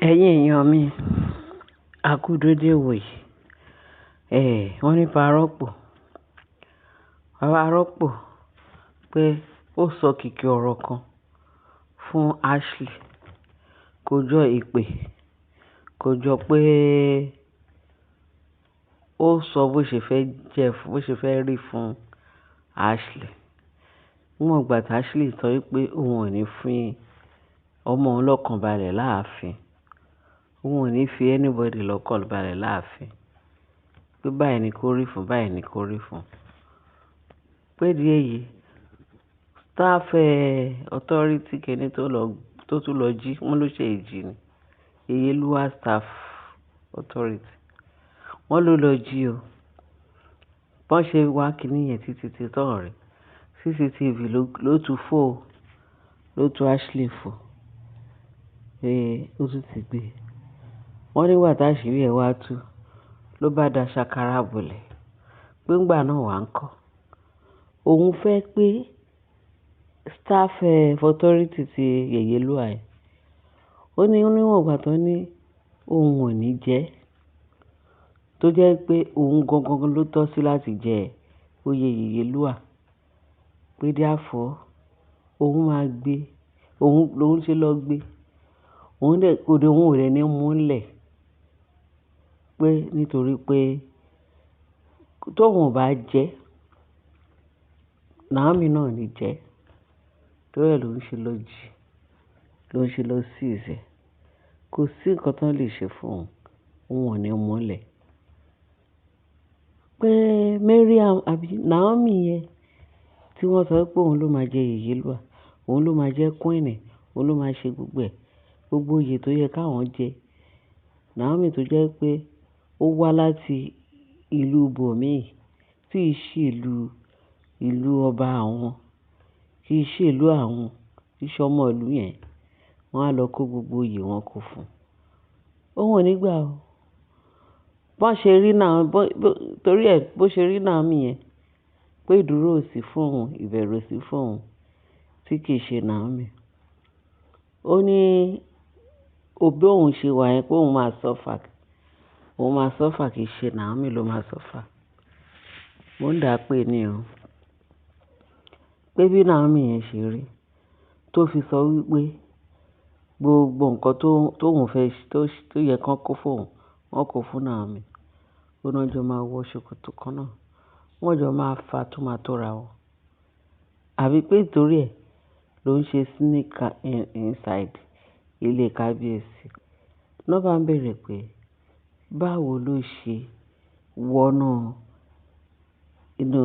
Ẹ̀yin èèyàn mi, a kú dédé wò yìí. Wọ́n ní pa rọ́pò. Bàbá rọ́pò pé ó sọ kìkì ọ̀rọ̀ kan fún Ashley. Kò jọ ìpè, kò jọ pé ó sọ bó ṣe fẹ́ jẹ́, bó ṣe fẹ́ rí fún Ashley. Níwọ̀n ìgbà tí Ashley sọ wípé òun ò ní fún ọmọ òun lọ́kàn balẹ̀ láàfin. Òun ò ní fi anybody lọ́kàn balẹ̀ láàfin. Pé báyìí ni kó rí fún, báyìí ni kó rí fún. Pé ìdí èyí, staff authority kìíní tó lọ, tó tún lọ jí, wọ́n ló ṣe jí ni. Yeyeluwa staff authority. Wọ́n ló lọ jí o. Bọ́n ṣe wá kíní yẹn títí tí tán rí. CCTV ló tú fò, ló tú Ashley fò. Pé ó tún ti gbé. Wọ́n nígbà tí àṣírí ẹ̀ wá tú, ló bá da ṣàkárà bọ̀lẹ̀. Pé ńgbà náà wà ńkọ́. Òun fẹ́ pé staff authority ti Yeyeluwa yẹn. Ó ní níwọ̀n ìgbà tó ní òun ò ní jẹ́, tó jẹ́ pé òun gangan ló tọ́ sí láti jẹ oyè Yeyeluwa. Pé therefore òun máa gbé, òun ló ń ṣe lọ gbé. Òun dẹ̀, kò dé òun ò dẹ̀ ní mú lẹ̀. Pé nítorí pé tó òun ò bá jẹ́, Naomi náà ò ní jẹ́. Torí ẹ ló ń ṣe lọ jí, ló ń ṣe lọ seize ẹ. Kò sí nǹkan tó lè ṣe fún òun, òun ò ní mú lẹ̀. Pé Mariam àbí Naomi yẹn tí wọ́n sọ pé òun ló máa jẹ Yeyeluwa, òun ló máa jẹ́ queen, òun ló máa ṣe gbogbo ẹ̀, gbogbo oyè tó yẹ káwọn jẹ. Naomi tó jẹ́ pé ó wá láti ìlú ibòmíì tí í ṣe ìlú, ìlú ọba àwọn, tí í ṣe ìlú àwọn, tí í ṣe ọmọ ìlú yẹn. Wọ́n á lọ kó gbogbo oyè wọn kó fún un. Òun ò ní gbà o. Bọ́n ṣe rí náà, bó, bó, torí ẹ bó ṣe rí Naomi yẹn, pé ìdúró ò sí fún òun, ìbẹ̀rù ò sí fún òun tí kì í ṣe Naomi. Ó ní bí òun ṣe wà yẹn pé òun máa suffer kì í ṣe Naomi ló máa suffer. Mo ń dà pé ní o. Pé bí Naomi yẹn ṣe rí, tó fi sọ wípé gbogbo nǹkan tó, tó òun fẹ́, tó, tó yẹ kó kó fún òun, wọ́n kó fún Naomi. Ó náà jọ máa wọ ṣòkòtò kan náà. Wọ́n jọ máa fa tó máa tó ra wọn. Àbí pé torí ẹ ló ń ṣe sneak inside ilé kábíyèsí. Lọ́ bá ń bèèrè pé báwo ló ṣe wọnú inú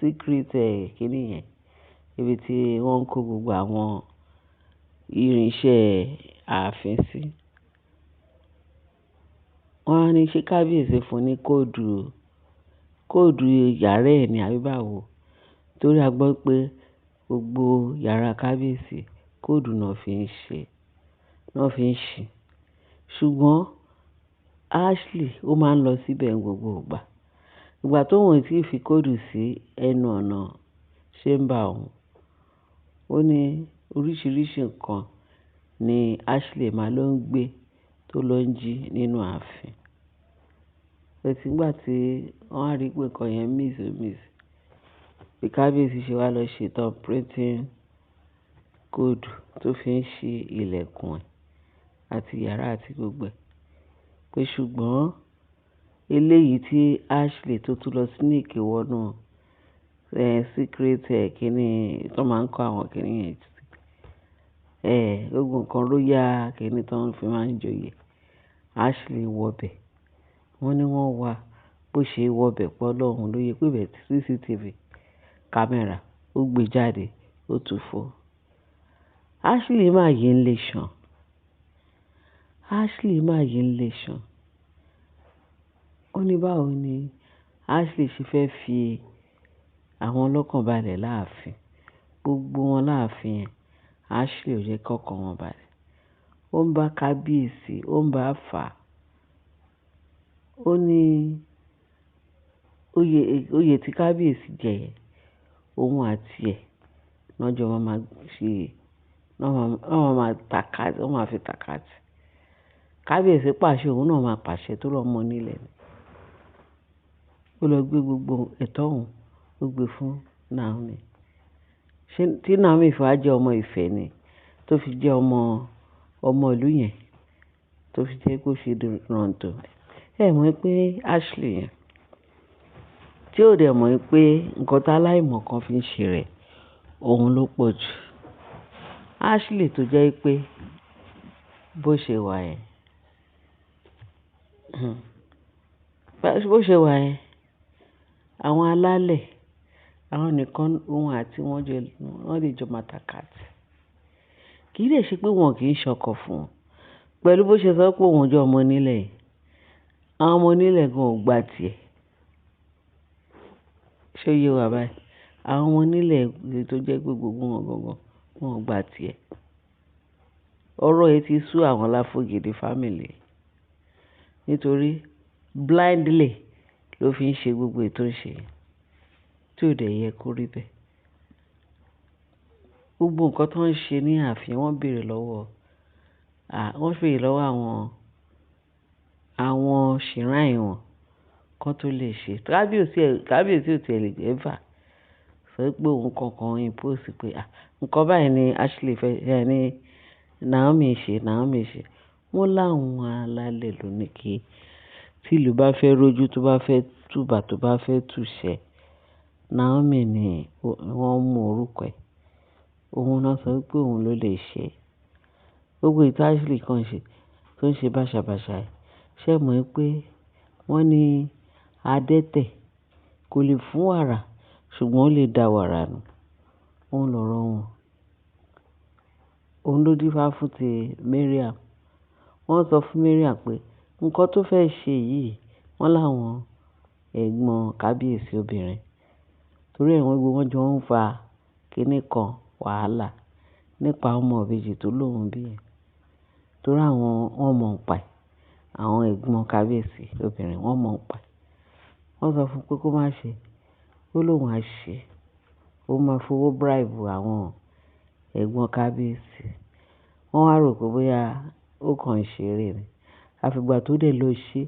secret kíní yẹn, ibi tí wọ́n ń kó gbogbo àwọn irinṣẹ́ ààfin sí. Wọ́n á ní ṣé kábíyèsí fún un ní code, code yàrá ẹ̀ ní àbí báwo? Torí a gbọ́ pé gbogbo yàrá kábíyèsí code náà fi ń ṣe, náà fi ń ṣí. Ṣùgbọ́n Ashley ó máa ń lọ síbẹ̀ gbogbo ìgbà. Ìgbà tó òun ò tí ì fi code sí ẹnu ọ̀nà chamber òun, ó ní oríṣiríṣi nǹkan ni Ashley máa ló ń gbé tó lọ ń jí nínú ààfin. But nígbà tí wọ́n á rí pé nǹkan yẹn miss ó miss, bí kábíyèsí ṣe wá lọ ṣe thumbprint printing code tó fi ń ṣí ilẹ̀kùn ẹ̀ àti yàrá àti gbogbo ẹ̀. Pé ṣùgbọ́n eléyìí tí Ashley tó tún lọ sneak wọnú, secret kíní tó máa ń kó àwọn kíní yẹn sí. Gbogbo nǹkan royal kíní tó ń fi máa ń joyè. Ashley wọ bẹ̀. Wọ́n ní wọ́n wá bó ṣe wọ bẹ̀ pọ̀ lọ́hùn lóye pé ibẹ̀ CCTV camera ó gbé jáde, ó tú fò. Ashley máa yí ń lè ṣàn. Ashley máa yí ń lè ṣàn. Ó ní báwo ni Ashley ṣe fẹ́ fi àwọn lọ́kàn balẹ̀ láàfin. Gbogbo wọn láàfin yẹn, Ashley ò jẹ́ kí ọkàn wọn balẹ̀. Ó ń bá kábíyèsí, ó ń bá fà. Ó ní oyè, oyè tí kábíyèsí jẹ yẹn, òun àti ẹ̀ náà jọ máa máa ṣe, náà máa, náà máa tàka, wọ́n máa fi tàkàtì. Kábíyèsí pàṣẹ, òun náà máa pàṣẹ torí ọmọ onílẹ̀ ni. Ó lọ gbé gbogbo ẹ̀tọ́ òun, ó gbé fún Naomi. Ṣé tí Naomi fi wá jẹ́ ọmọ Ifẹ̀ ni, tó fi jẹ́ ọmọ, ọmọ ìlú yẹn, tó fi jẹ́ kó ṣe rántó. Ẹ mọ̀ pé Ashley yẹn, tí ó dẹ̀ mọ̀ pé nǹkan tí aláìmọ̀ kan fi ń ṣe rẹ̀, òun ló pọ̀ jù. Ashley tó jẹ́ pé bó ṣe wà yẹn, bó ṣe wà yẹn, àwọn alálẹ̀, àwọn nìkan òun àti wọn jẹ, wọ́n lè jọ máa takàtì. Kì í dẹ̀ ṣe pé wọn kì í ṣọkọ fún un. Pẹ̀lú bó ṣe sọ pé òun jẹ́ ọmọ onílẹ̀ yìí, àwọn ọmọ onílẹ̀ gan ò gba tiẹ̀. Ṣé ó yé wa báyìí? Àwọn ọmọ onílẹ̀ tó jẹ́ pé gbogbo wọn gangan, wọn ò gba tiẹ̀. Ọ̀rọ̀ yìí ti sú àwọn Láfògèdè family. Nítorí blindly ló fi ń ṣe gbogbo ètò ń ṣe, tí ò dẹ̀ yẹ kó rí bẹ́ẹ̀. Gbogbo nǹkan tó ń ṣe ní ààfin, wọ́n béèrè lọ́wọ́, wọ́n béèrè lọ́wọ́ àwọn, àwọn shrine wọn kan tó lè ṣe. Kábíyèsí, kábíyèsí ò tí è lè ever sọ pé òun kankan impose pé, nǹkan báyìí ni Ashley fẹ́, ẹ ní Naomi ṣe, Naomi ṣe. Wọ́n láwọn alálẹ̀ ló ní kí tí ìlú bá fẹ́ rojú, tó bá fẹ́ túbà, tó bá fẹ́ tùṣẹ, Naomi ni wọ́n mú orúkọ ẹ̀. Òun náà sọ pé òun ló lè ṣe. Gbogbo èyí tí Ashley kan ṣe, tó ń ṣe bàṣàbàṣà ẹ̀. Ṣé ẹ mọ̀ pé wọ́n ní adẹ́tẹ̀ kò lè fún wàrà, ṣùgbọ́n ó lè da wàrà nù. Òun lọ̀rọ̀ wọn. Òun ló dífá fún ti Mariam. Wọ́n sọ fún Mariam pé nǹkan tó fẹ́ ṣe yìí, wọ́n láwọn ẹ̀gbọ́n kábíyèsí obìnrin. Torí ẹ̀ wọ́n gbogbo wọn jọ ń fa kíní kan wàhálà nípa ọmọ ìbejì tó lóhùn bí yẹn. Torí àwọn wọ́n mọ̀ ń pa ẹ̀. Àwọn ẹ̀gbọ́n kábíyèsí obìnrin wọ́n mọ̀ ń pa ẹ̀. Wọ́n sọ fún pé kó má ṣe. Ó lóhùn á ṣe. Ó máa fowó bribe àwọn ẹ̀gbọ́n kábíyèsí. Wọ́n wá rò pé bóyá ó kàn ń ṣe eré ni. Àfi ìgbà tó dẹ̀ lọ ṣe,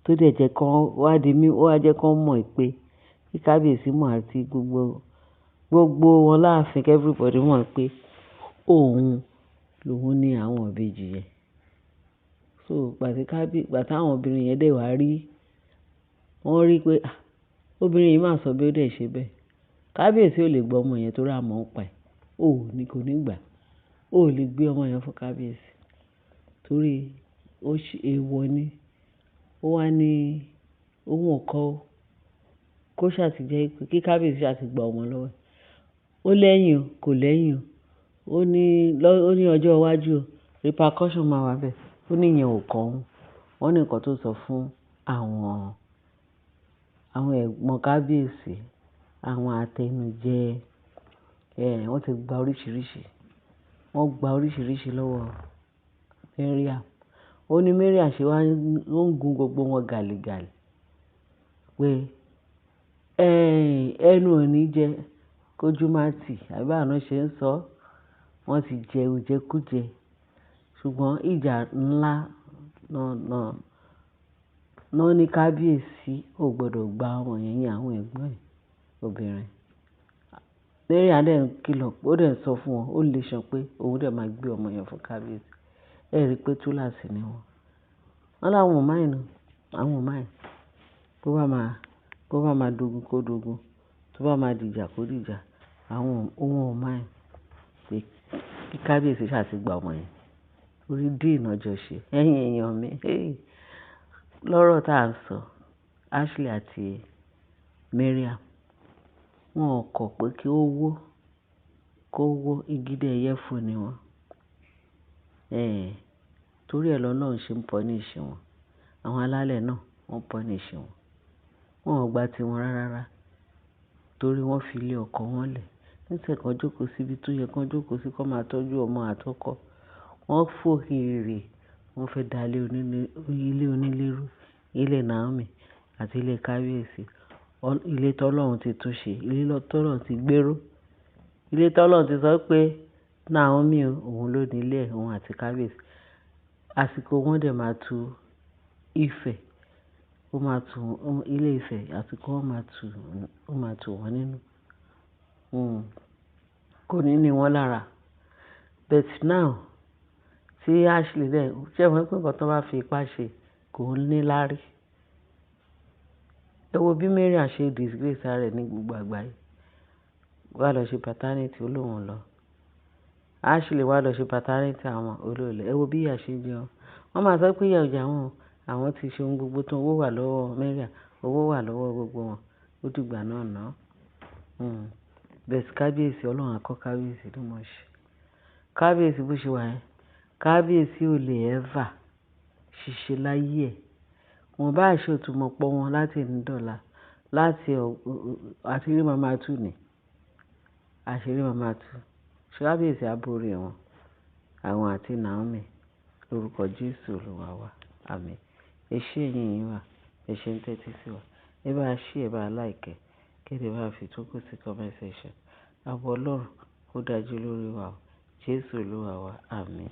tó dẹ̀ jẹ́ kó wá di mí, ó wá jẹ́ kó mọ̀ pé kí kábíyèsí mọ̀ àti gbogbo, gbogbo wọn láàfin kí everybody mọ̀ pé òun lòun ní àwọn ìbejì yẹn. So ìgbà tí ìgbà tí àwọn obìnrin yẹn dẹ̀ wá rí, wọ́n rí pé, obìnrin yìí máa sọ bí ó dẹ̀ ṣe bẹ́ẹ̀. Kábíyèsí ò lè gbọ́ ọmọ yẹn torí a mọ̀ ń pa ẹ̀. Ó ní kò ní gbà. Ó lè gbé ọmọ yẹn fún kábíyèsí torí ó ṣe èèwọ̀ ni. Ó wá ní òun ò kọ́ ó. Kó ṣà ti jẹ́ pé kí kábíyèsí ṣà ti gba ọmọ lọ́wọ́ ẹ̀. Ó lẹ́yìn o, kò lẹ́yìn o. Ó ní lọ́, ó ní ọjọ́ iwájú o, repercussion máa wà bẹ́ẹ̀. Ó ní ìyẹn ò kọ́ òun. Wọ́n ní nǹkan tó sọ fún àwọn, àwọn ẹ̀gbọ́n kábíyèsí, àwọn atẹnujẹ, wọ́n ti gba oríṣìíríṣìí. Wọ́n gba oríṣìíríṣìí lọ́wọ́ Mariam. Ó ní Mariam ṣe wá ń gun gbogbo wọn gàlégàlé pé, ẹnu ò ní jẹ kójú má tì, àbí báwo ni wọ́n ṣe ń sọ. Wọ́n ti jẹ òjẹkújẹ. Ṣùgbọ́n ìjà ńlá náà náà, náà ní kábíyèsí ò gbọdọ̀ gba ọmọ yẹn ní àwọn ẹ̀gbọ́n ẹ̀ obìnrin. Mariam dẹ̀ ń kìlọ̀, ó dẹ̀ ń sọ fún wọn, ó lè sọ pé òun dẹ̀ máa gbé ọmọ yẹn fún kábíyèsí. Ẹ rí i pé túláàsì ni wọ́n. Wọ́n láwọn ò mind o, àwọn ò mind. Bó bá máa, bó bá máa dogun kó dogun, tó bá máa dìjà kó dìjà, àwọn òun ò mind pé kí kábíyèsí ṣà ti gba ọmọ yẹn. Torí deal náà jọ ṣe. Ẹ̀yin èèyàn mi, hey, lọ́rọ̀ tá à ń sọ, Ashley àti Mariam, wọ́n ò kọ̀ pé kí ó wó, kó wó igi dé ẹyẹ fò ni wọ́n. Torí ẹ lọ́lọ́run ṣe ń punish wọn. Àwọn alálẹ̀ náà wọ́n punish wọn. Wọn ò gba ti wọn rárá. Torí wọ́n fi ilé ọkọ wọn lẹ̀. Níṣẹ́ kan jókòó síbi tó yẹ kí wọ́n jókòó sí kí wọ́n máa tọ́jú ọmọ àtọkọ. Wọ́n fò kiri, wọ́n fẹ́ da ilé onílé, ilé onílé rú, ilé Naomi àti ilé kábíyèsí. Ilé tọ́lọ́run ti tún ṣe, ilé tọ́lọ́run ti gbéró. Ilé tọ́lọ́run ti sọ pé Naomi òun ló ní ilé ẹ̀, òun àti kábíyèsí. Àsìkò wọn dẹ̀ máa tu Ifẹ̀, ó máa tu ilé Ifẹ̀, àsìkò wọn máa tu, ó máa tu wọ́n nínú. Kò ní ní wọ́n lára. But now tí Ashley dẹ̀, ṣé ẹ mọ̀ pé nǹkan tó bá fi ipá ṣe kò ní láárí. Ẹ wo bí Mariam ṣe disgrace ara rẹ̀ ní gbogbo àgbáyé. Wá lọ ṣe paternity, ó lóun lọ. Ashley wá lọ ṣe paternity àwọn olóòlẹ̀. Ẹ wo bí ìyà ṣe jẹ wọ́n. Wọ́n máa sọ pé ìyà ò jẹ àwọn o. Àwọn ti ṣe ohun gbogbo tán, owó wà lọ́wọ́ Mariam, owó wà lọ́wọ́ gbogbo wọn. Ó dìgbà náà ná. But kábíyèsí, Ọlọ́run á kọ́ kábíyèsí ló mọ̀ ṣe. Kábíyèsí bó ṣe wà yẹn, kábíyèsí ò lè ever ṣiṣẹ́ láyé ẹ̀. Wọ́n bá ṣe òtúmọ̀pọ̀ wọn láti òní dọ̀la, láti àṣírí máa ma tú ni. Àṣírí máa ma tú. Kábíyèsí á borí wọn. Àwọn àti Naomi. Lórúkọ Jésù Olúwa wa. Àmín. Ẹ ṣé ẹ̀yin èèyàn wa. Ẹ ṣé ń tẹ́tí sí wa. Ẹ bá share, ẹ bá like, kí ẹ bá fi tókù sí comment section. Ààbò Ọlọ́run ó dájú lórí wa o. Jésù Olúwa wa. Àmín.